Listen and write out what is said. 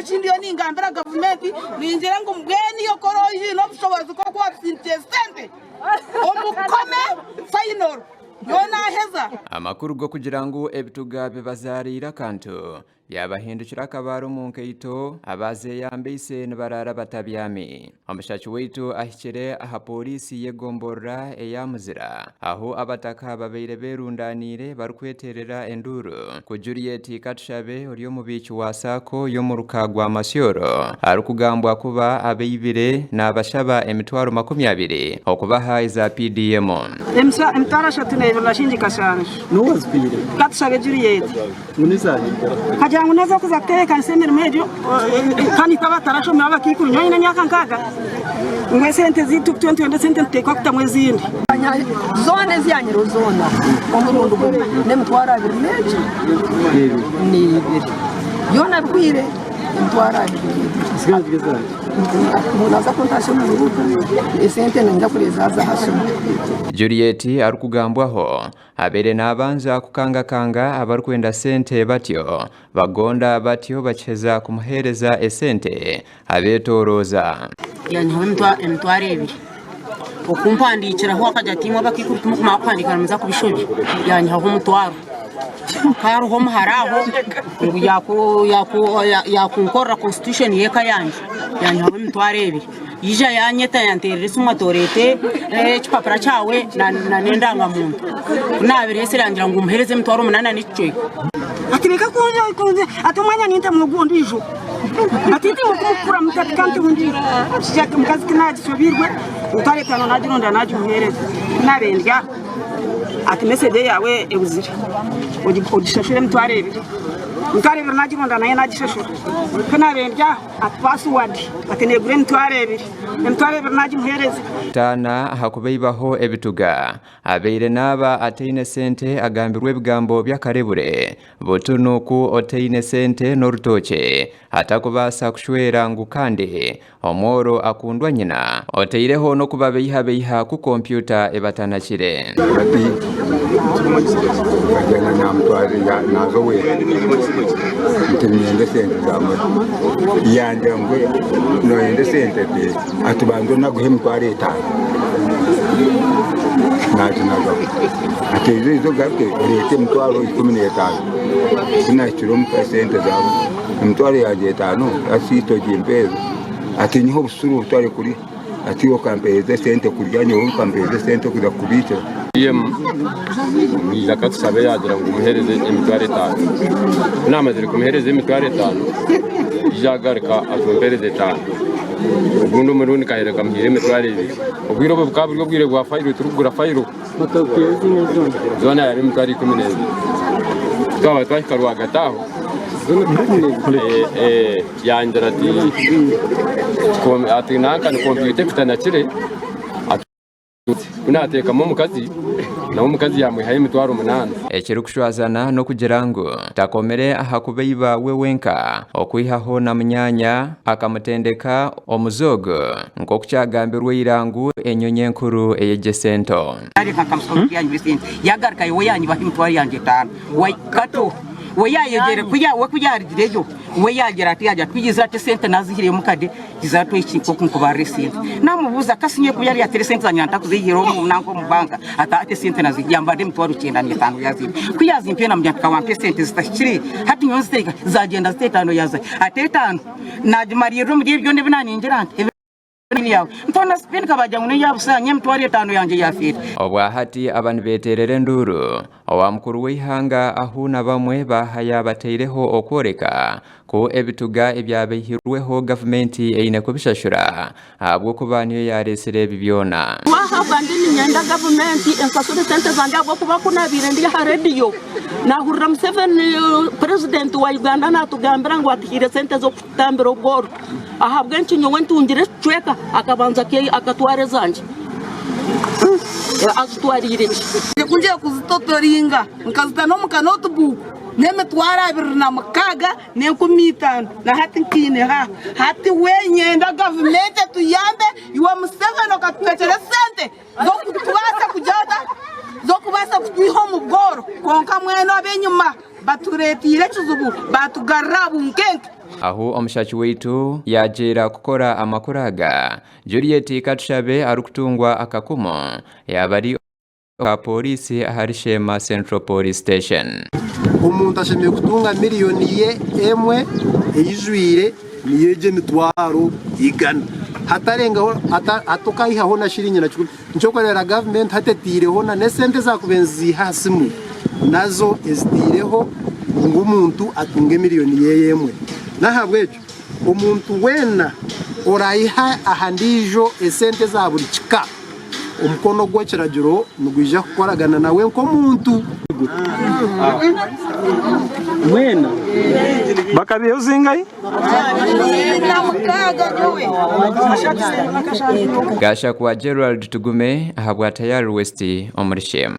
Eki ndiyo ningambira gavumenti ningira ngu mbwenu iwe ku oraabe oine obushoboorozi nk'oku waatusindikire sente omukome fayinoro nyowe naaheza. Amakuru g'okugira ngu ebituga bibazaariire akantu Yaabahindukira akabaare omu nkaito, abaazeyambeise nibaraara batabyami. Omushaki waitu ahikire aha pooriisi y'egomborora eya Muzira ahu abataka babaire berundaniire barikweterera enduuru ku Juliet Katushabe ori omubiiki wa Sacco y'omuruka gwa Masyoro arikugambwa kuba abaibire nabashaba emitwaro 20 okubaha eza PDM. Emitwaro ashatu n'ebiri na shingi kashanju. Katushabe Juliet. Nkagira ngu n'ez'okuza kutebeekanisa emirimo egyo kandi itwe abatarashomire abakaikuru nyowe nyine emyaka nkaaga ngu esente zaitu itwe nitwenda esente nituteekwa kutamu ezindi. Zoona ezi yanyireho zoona omurundi gumwe n'emitwaro abiri n'egi n'ebiri yoona bihweire emitwaro abiri n'ebiri. Naaza kuntaasya omu guruupu esente niinyija kureeba zaaza aha simu. Juliet arikugambwaho Abaire naabanza kukangakanga abarikwenda sente batyo bagonda batyo bakiheza kumuheereza esente abeetoorooza. Yanyihaho emitwaro ebiri okumpandiikiraho akagira ati imwe abakaikuru timukumanya kuhandiika nimuza kubishobya yanyihaho omutwaro. Hakaba hariho omuhara aho ngu yakunkorera constitution y'eka yangye yanyihaho emitwaro ebiri. Yaija yanyeta yanteerera esimu ati oreete ekipapura kyawe n'endangamuntu. Ku naabireetsire yangira ngu muheereze emitwaro munaana n'ekicweka. Ati reka kunja kunja ati omwanya nintemu ogu ondiijo ati ntimwe kumukura mutatika nti ondiijo ati omukazi tinagisobirwe emitwaro etaano nagironda nagimuhereza tinabendya ati mesegi eyawe ebuzire ogishashure emitwaro ebiri emitwaro ebiri nagironda nayo nagishashura tinabendya Ati paasiwadi ati neegura emitwaro ebiri, emitwaro ebiri naagimuheereza. Taana aha kubaibaho ebituga. Abaire naaba ataine sente agambirwe ebigambo by'akarebure butunu ku otaine sente n'orutookye atakubaasa kushwera ngu kandi omworo akundwa nyina otaireho n'okubabeihabeiha ku kompyuta ebatanakire. Hati nkagyenda namutwarira naaza owe nti niinyenda esente za moto yangira ngu noyenda esente ati ati banza onaguhe emitwaro etaano naginagaho ati ezo oize ogaruke oreete emitwaro ikumi n'etaano tinahikire omuka esente zaawe emitwaro yangye etaano hati ogimpeereze ati nyiha obusuru obutari kuriha. Ati iwe okampeereza esente kurya, nyowe nkampeereza esente kuza kukubiikira. PM yaija akatushaba yaagira ngu muheereze emitwaro etaano. Ku naamazire kumuheereza emitwaro etaano, yaija agaruka atumpeereza etaano. Ogundi omurundi nkaheereka muhaire emitwaro ebiri. Obwire obwo bukaba buri obwire bwa fayiro turikugura fayiro zoona yari emitwaro 12. Twaba twahika rwagati aho, Yangira ati, ati nanka ni kompyuta ekutanakire, ati ku naateekamu omukazi, nawe omukazi yaamwihayo emitwaro munaana. Ekirikushwazana n'okugira ngu takomire aha kuba iba we wenka, okwihaho na munyaanya akamutendeka omuze ogu nk'oku kyagambirwe ira ngu enyonyi enkuru eyegyesa ento. Yaagarukayo we yaanyibaho emitwaro yangye etaano. We yaayegyere we ku yaarugireyo We yaagira ati, yaagira ati, ku yaizire ati esente naazihireyo omuka de, yaizire ati oiki nk'oku nkubarira esente. Naamubuuza, kasi nyowe ku yaabiire atire esente zangye ntakuziihire omu nanka omu banka, ati hati esente naziiha, yambarira emitwaro kyenda n'etaano yaazimpa. Ku yaazimpire naamugira nti ka wampa esente zitahikire, hati nyowe nziteeka, zaagyenda zita etaano yaaza, ati etaano naagimariirira omuri ebi byona ebi naaningira nti. Obwahati aba nibeterera enduuru owa mukuru w'eihanga ahu na bamwe baahaya bataireho okworeka ku ebituga ebyabaihirweho gavumenti eine kubishashura ahabw'okuba niyo yaaretsire ebi byona. Wahabwa ndi niinyenda gavumenti ensasure sente zangye ahabw'okuba ku naabaire ndi aha rediyo naahurira Museveni purezidenti wa Uganda naatugambira ngu atuhaire sente z'okutambira obworo. Ahabw'enki nyowe ntungire ekicweka akabanza akatwara ezangye? Azitwariire ki? Ku ngiye kuzitotoringa nkazita n'omu ka notibuuku n'emitwaro 26 n'enkumi itaano na hati nkiine ha hati we nyenda gavumenti etuyambe iwe Museveni okatutekyera esente z'okutubaasa kugira ota z'okubaasa kutwiha omu bworo kwonka mwenu ab'enyima batureeteire ekizibu baatugarura aha bunkenke. Ahu omushaki waitu yaagiira kukora amakuru aga, Juliet Katushabe arikutungwa akakumu yaaba ari owa pooriisi ahari Sheema Central Police Station. Omuntu ashemereire kutunga miriyoni ye emwe eyijwire niyo egyo emitwaro igana hatarengaho hatokayihaho na shiringi na kikumi. Nikyo orikureebera gavumenti hati etaireho na n'esente ezaakubaire niziiha aha simu nazo ezitaireho ngu omuntu atunge miriyoni ye emwe. N'ahabw'ekyo omuntu weena oraayiha aha ndiijo esente eza buri kika, omukono gw'ekiragiro nigwija kukoragana nawe nk'omuntu. Mwena bakabiihaho zingahi? Gashakwa Gerald Tugume ahabwa Tayari West omuri Sheema.